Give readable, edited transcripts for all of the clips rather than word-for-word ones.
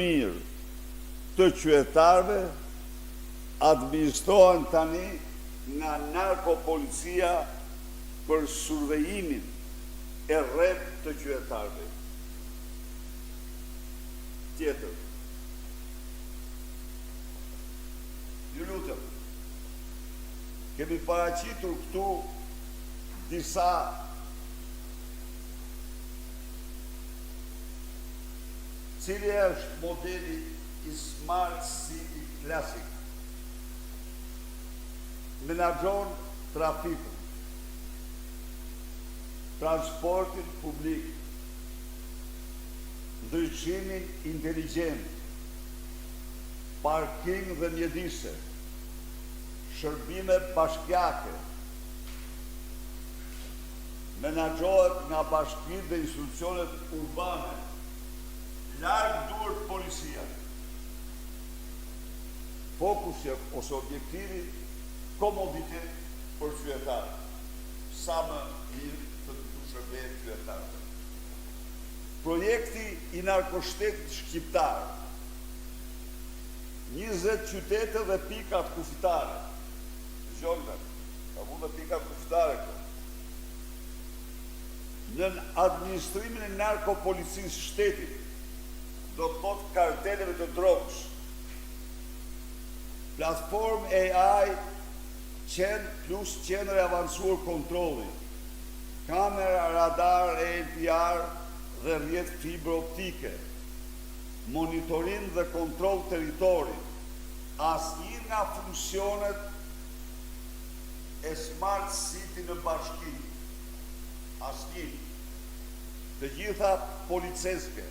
mirë të qytetarëve administrohen tani nga narkopolicia për survejimin e rreptë të qytetarëve. Tjetër. Ju lutem, kemi paraqitur këtu disa Cili është modeli i Smart City klasik? Menaxhon trafikun, transportin publik, ndriçimin inteligjent, parking dhe mjedise, shërbime bashkiake, menaxhohet nga bashkitë dhe institucionet urbane, larg duart policia. Fokusi ose objektivi komoditet për qytetarët, sa më mirë të t'u shërbehet qytetarëve. Projekti i narkoshtetit shqiptar, 20 qytete dhe pikat kufitare. Dëgjoni tani, ka vu dhe pikat kufitare këto. Nën administrimin e narkopolicisë shtetit, do të thotë karteleve të drogës. Platformë AI qen plus qendër e avancuar kontrolli, kamera radar LPR dhe rrjet fibre optike, monitorim dhe kontroll territori, asnjë nga funksionet e Smart City në bashki, asnjë, të gjitha policeske,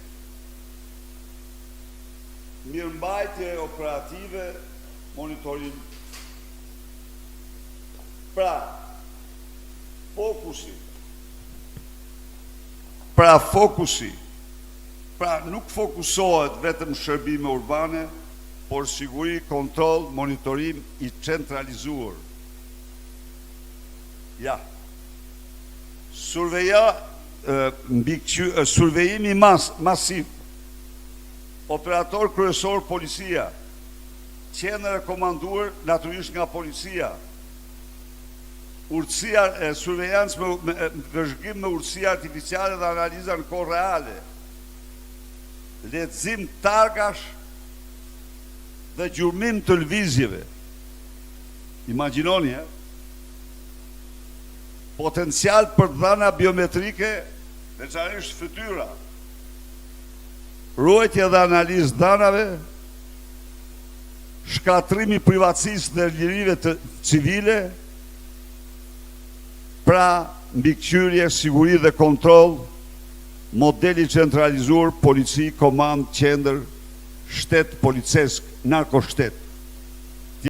mirëmbajtje operative, monitorim. Pra, fokusi, pra fokusi, pra nuk fokusohet vetëm shërbime urbane, por siguri, kontroll, monitorim i centralizuar. Ja. Surveja, mbi survejimi mas, masiv, operator kryesor policia, qendër e komanduar natyrisht nga policia, urtësia e survejancë me, me vëzhgim me urtësi artificiale dhe analiza në kohë reale, lexim targash dhe gjurmim të lëvizjeve. Imagjinoni, e? Potencial për dhëna biometrike, veçanërisht fytyra, ruajtje dhe analizë dhanave, shkatrimi privatësisë dhe lirive të civile, pra mbikëqyrje, siguri dhe kontroll, modeli centralizuar, polici, komand, qendër, shtet policesk, narkoshtet.